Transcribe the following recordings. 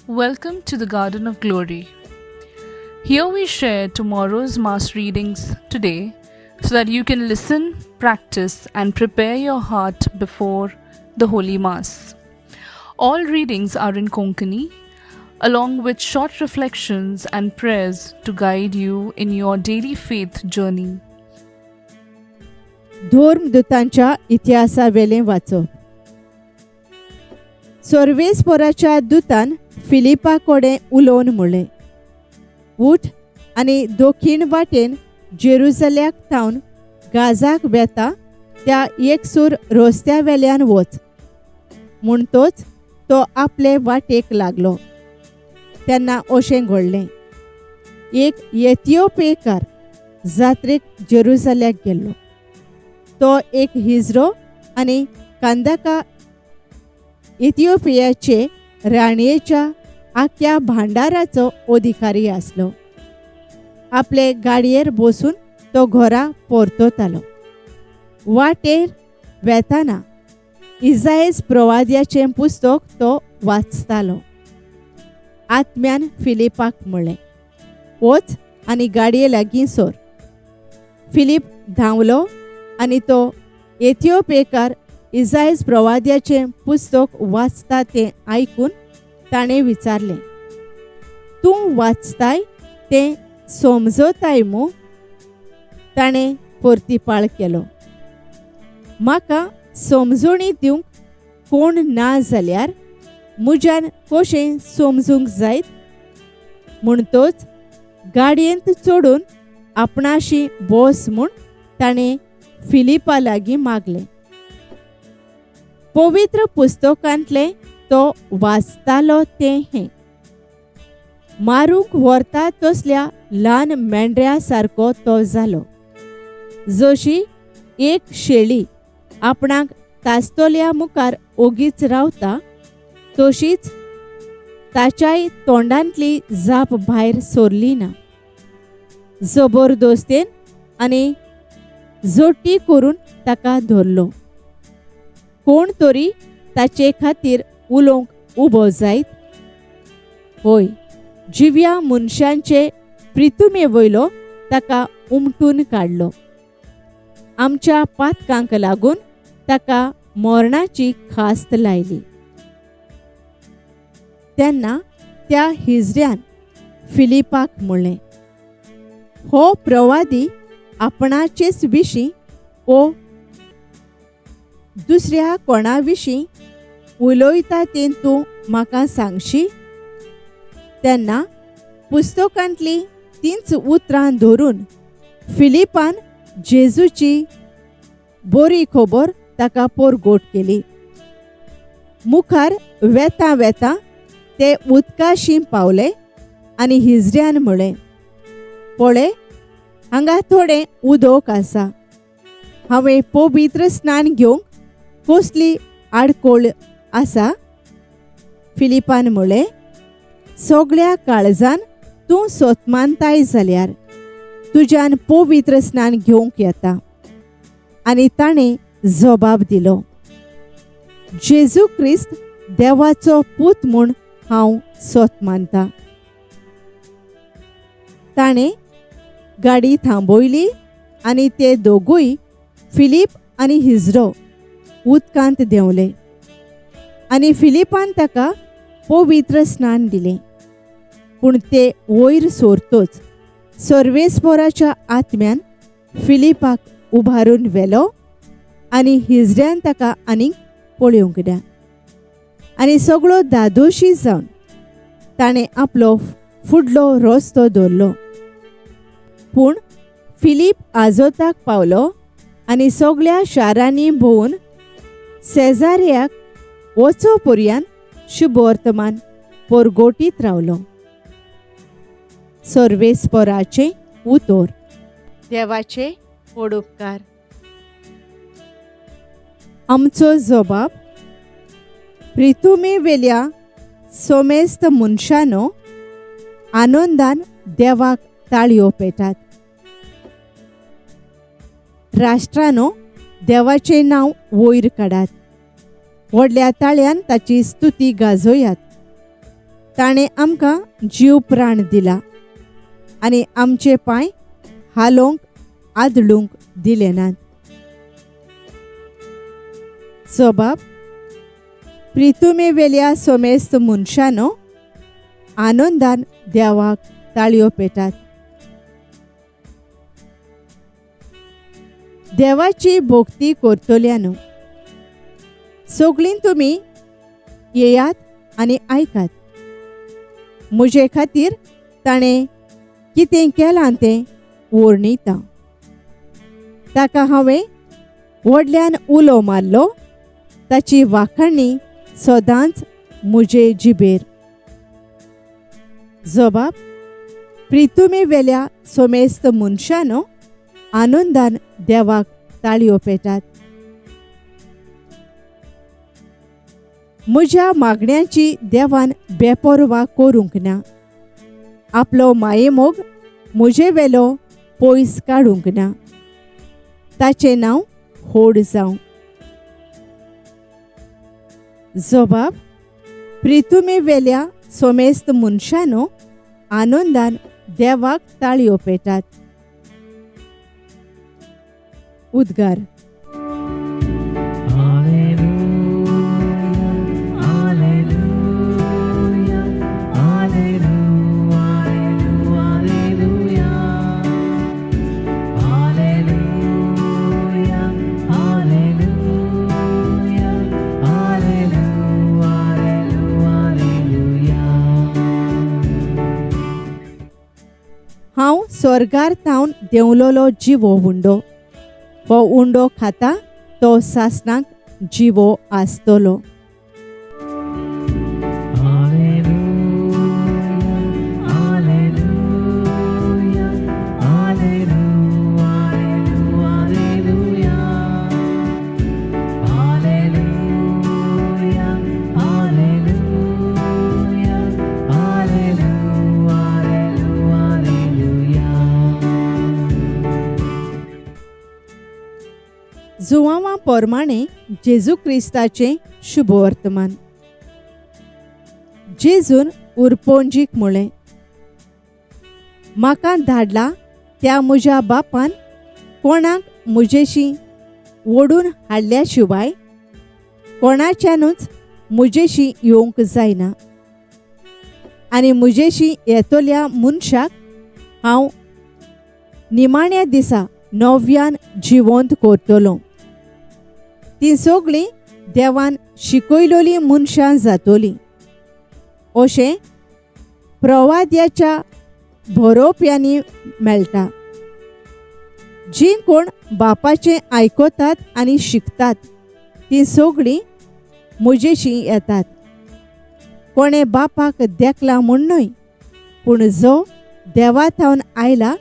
Welcome to the Garden of Glory. Here we share tomorrow's Mass readings today so that you can listen, practice, and prepare your heart before the Holy Mass. All readings are in Konkani, along with short reflections and prayers to guide you in your daily faith journey. धर्मदूतांच्या इतिहासावेलें वाचप. सर्वेस्पोराच्या दुतान Philippa कडेन उलोवन म्हणलें, उठ आनी दक्षिण वाटेन जेरुजल्याक थावन गाजाक वेता त्या एकसूर रस्त्या वेल्यान वच. म्हणटोच तो आपले वाटेक लागलो. तेन्ना अशें घडलें, एक एथिओपेकार जात्रेक जेरुजल्याक गेल्लो. तो एक हिजरो आनी कांदाका इथिओपियाचे राणयेच्या आख्या भांडाराचो अधिकारी आसलो. आपले गाडयेर बसून तो घरा परततालो. वाटेर वेताना इजायज प्रवाद्याचें पुस्तक तो वाचतालो. आत्म्यान फिलिपाक म्हणलें, वच आनी गाडये लागीं सोर. फिलीप धांवलो आनी तो एथिओपेकार इजायज प्रवाद्याचें पुस्तक वाचता तें आयकून ताणें विचारलें, तूं वाचताय तें समजताय मू? ताणें परतिपाळ केलो, म्हाका समजणी दिवंक कोण ना जाल्यार म्हज्यान कशें समजूंक जायत? म्हणटोच गाडयेंत चडून आपणाशी बस म्हूण ताणें फिलिपा लागीं मागलें. पवित्र पुस्तकांतलें तो वाचतालो तें हें, मारूंक व्हरता तसल्या ल्हान मेंढऱ्या सारको तो जालो. जशी एक शेळी आपणाक तासतल्या मुखार ओगीच रावता तशीच ताच्याय तोंडांतली जाप भायर सरली ना. जबरदस्तेन आनी जोटी करून ताका धरलो. कोण तरी ताचे खातीर उलोवंक उबो जायत? होय, जिव्या मनशांचे प्रितुमे वयलो ताका उमटून काडलो. आमच्या पातकांक लागून ताका मरणाची खास्त लायली. तेन्ना त्या हिजऱ्यान फिलिपाक म्हणलें, हो प्रवादी आपणाचेच विशीं ओ दुसऱ्या कोणा विशीं उलयता तें तूं म्हाका सांगशी? तेन्ना पुस्तकांतलीं तींच उतरां धरून फिलिपान जेजूची बरी खबर ताका परगोट केली. मुखार वेता वेता ते उदकाशी पावले आनी हिजऱ्यान म्हळें, पळय हांगा थोडें उदक आसा, हांवें पवित्र स्नान घेवंक कसली आडखळ आसा? फिलिपान म्हळें, सगळ्या काळजान तूं सोतमानताय जाल्यार तुज्यान पवित्र स्नान घेवंक येता. आनी ताणें जबाब दिलो, जेजू क्रिस्त देवाचो पूत म्हूण हांव सोत मानता. ताणें गाडी थांबयली आनी ते दोगूय फिलीप आनी हिजरो उदकांत देंवले आनी फिलिपान ताका पवित्र स्नान दिलें. पूण ते वयर सोरतोच सर्वेस्पोराच्या आत्म्यान फिलिपाक उबारून व्हेलो आनी हिजऱ्यान ताका आनीक पळोवंक ना. आनी सगळो दादोशी जावन ताणें आपलो फुडलो रस्तो दवरलो. पूण फिलीप आजोताक पावलो आनी सगळ्या शारांनी भोंवून सेजार्याक वचो पर्यान शुभवर्तमान परगोटीत रावलो. सर्वेस्पराचें उतर. देवाचे पडुपकार. आमचो जबाब प्रितुमे वेल्या सोमेस्त मनशानो आनंदान देवाक ताळयो पेटात. राष्ट्रानो देवाचें नांव वयर काडात, व्हडल्या ताळ्यान ताची स्तुती गाजोयात. ताणें आमकां जीव प्राण दिला आनी आमचे पांय हालोवंक आदळूंक दिले नात. जबाब प्रितुमेवेल्या समेस्त मनशानो आनंदान देवाक ताळयो पेटात. देवाची भक्ती करतल्यानो सगळीं तुमी येयात आनी आयकात. म्हजे खातीर ताणें कितें केलां तें वर्णिता. ताका हांवें व्हडल्यान उलो मारलो, ताची वाखाणी सदांच म्हजे जिबेर. जबाब प्रितुमेवेल्या समेस्त मनशानो आनंदान देवाक ताळयो पेटात. म्हज्या मागण्यांची देवान बेपर्वा करूंक ना, आपलो मायेमोग म्हजे वेलो पयस काडूंक ना. ताचें नांव होड जावं. जबाब प्रितुमेवेल्या समेस्त मनशानो आनंदान देवाक ताळयो पेटात. उद्गार. हांव स्वर्गार थावन देंवलोलो जिवो उंडो, हो उंडो खाता तो सासणाक जिवो आसतलो. जुवांवा प्रमाणे जेजू क्रिस्ताचें शुभवर्तमान. जेजून उरपोंजीक म्हळें, म्हाका धाडला त्या म्हज्या बापान कोणाक म्हजेशी ओडून हाडल्या शिवाय कोणाच्यानूच म्हजेशी येवंक जायना, आनी म्हजेशी येतल्या मनशाक हांव निमाण्या दिसा नव्यान जिवंत करतलो. तीं सगळीं देवान शिकयलोलीं मनशां जातोलीं अशें प्रवाद्याच्या बरोवप्यांनी मेळटा. जीं कोण बापाचें आयकतात आनी शिकतात तीं सगळीं म्हजेशी येतात. कोणें बापाक देखला म्हूण न्हय, पूण जो देवा थावन आयला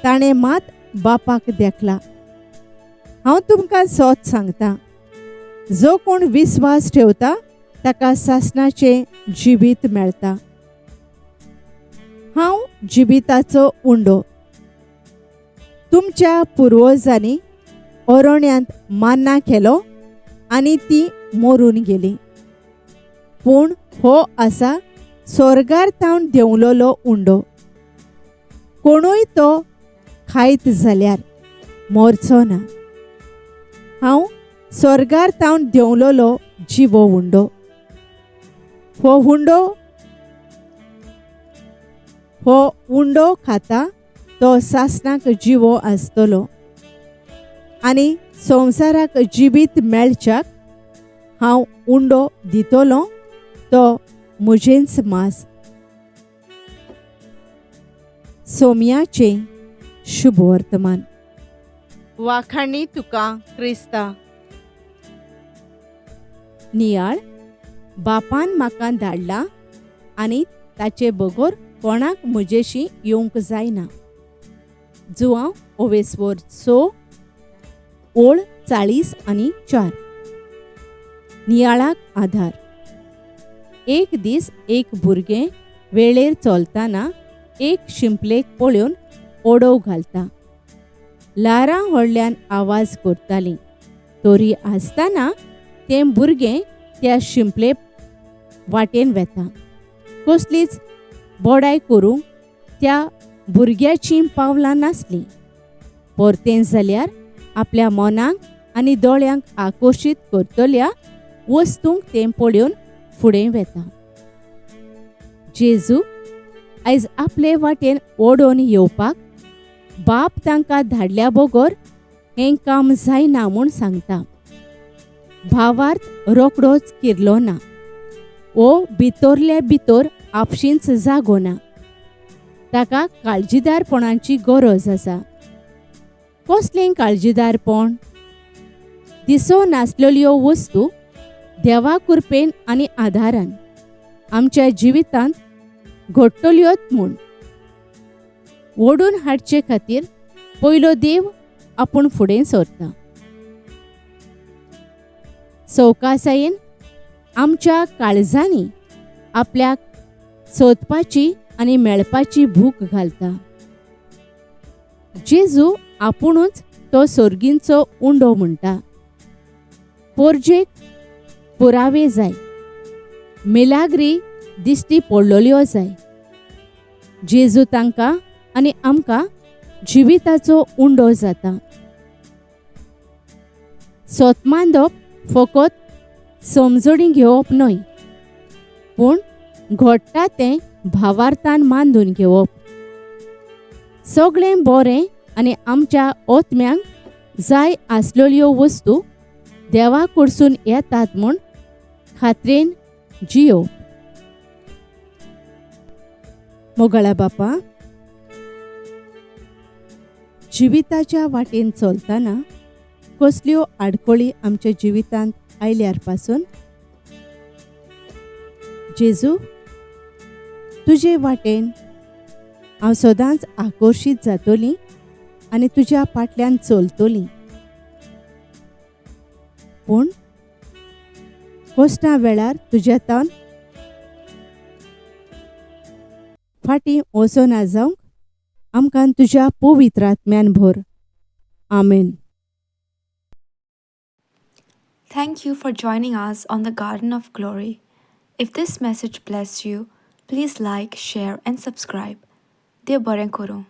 ताणें मात बापाक देखला. हांव तुमकां सोत सांगता, जो कोण विस्वास ठेवता ताका सासणाचें जिवीत मेळटा. हांव जिविताचो उंडो. तुमच्या पुर्वजांनी अरण्यांत मान्ना केलो आनी ती मरून गेली, पूण हो आसा स्वर्गार थावन देंवलोलो उंडो. कोणूय तो खायत जाल्यार मरचो ना. हांव स्वर्गार थावन देंवलोलो जिवो उंडो. हो उंडो खाता तो सासणाक जिवो आसतलो आनी संवसाराक जिवीत मेळच्याक हांव उंडो दितलो तो म्हजेंच मास. सोम्याचें शुभवर्तमान. वाखाणी तुका क्रिस्ता. नियाळ बापान म्हाका धाडला आनी ताचे बगर कोणाक म्हजेशी येवंक जायना. जुवांव ओवेस्वर 6 ओळ 40 आनी 4. नियाळाक आधार. एक दीस एक भुरगें वेळेर चलतना एक शिंपलेक पळोवन ओडोव घालता. ल्हारां व्हडल्यान आवाज करतालीं, तरी आसतना तें भुरगें त्या शिंपले वाटेन वेता. कसलीच बोडाय करूंक त्या भुरग्याचीं पावलां नासलीं. परतें जाल्यार आपल्या मनाक आनी दोळ्यांक आकर्शीत करतल्या वस्तूंक तें पळोवन फुडें वेता. जेजू आयज आपले वाटेन ओडून येवपाक बाप तांकां धाडल्या बगर हें काम जायना म्हूण सांगता. भावार्थ रोकडोच किरलो ना वो भितरले भितर आपशींच जागो ना. ताका काळजीदारपणाची गरज आसा. कसलें काळजीदारपण? दिसो नासलेल्यो वस्तू देवा कृपेन आनी आदारान आमच्या जिवितांत घडटल्योत म्हूण ओडून हाडचे खातीर पयलो देव आपूण फुडें सरता. सवकासायेन आमच्या काळजांनी आपल्याक सोदपाची आनी मेळपाची भूक घालता. जेजू आपुणूच तो सोर्गींचो उंडो म्हणटा. पोरजेक पुरावे जाय, मिलाग्री दिश्टी पडलेल्यो जाय. जेजू तांकां आनी आमकां जिविताचो उंडो जाता. सोत मांदप फकत समजणी घेवप न्हय, पूण घडटा तें भावार्थान मांदून घेवप. सगळें बरें आनी आमच्या ओत्म्यांक जाय आसलेल्यो वस्तू देवा कडसून येतात म्हूण खात्रेन जियो. मोगाळा बापा, जिविताच्या वाटेन चलतना कसल्यो आडखळी आमच्या जिवितांत आयल्यार पासून जेजू तुजे वाटेन हांव सदांच आकर्शीत जातली आनी तुज्या फाटल्यान चलतली. पूण कश्टां वेळार तुज्या तावन फाटीं वचना जावंक आमकां तुज्या पवित्र आत्म्यान भर. आमेन. Thank you for joining us on the Garden of Glory. If this message blessed you, please like, share, and subscribe. देव बरें करूं.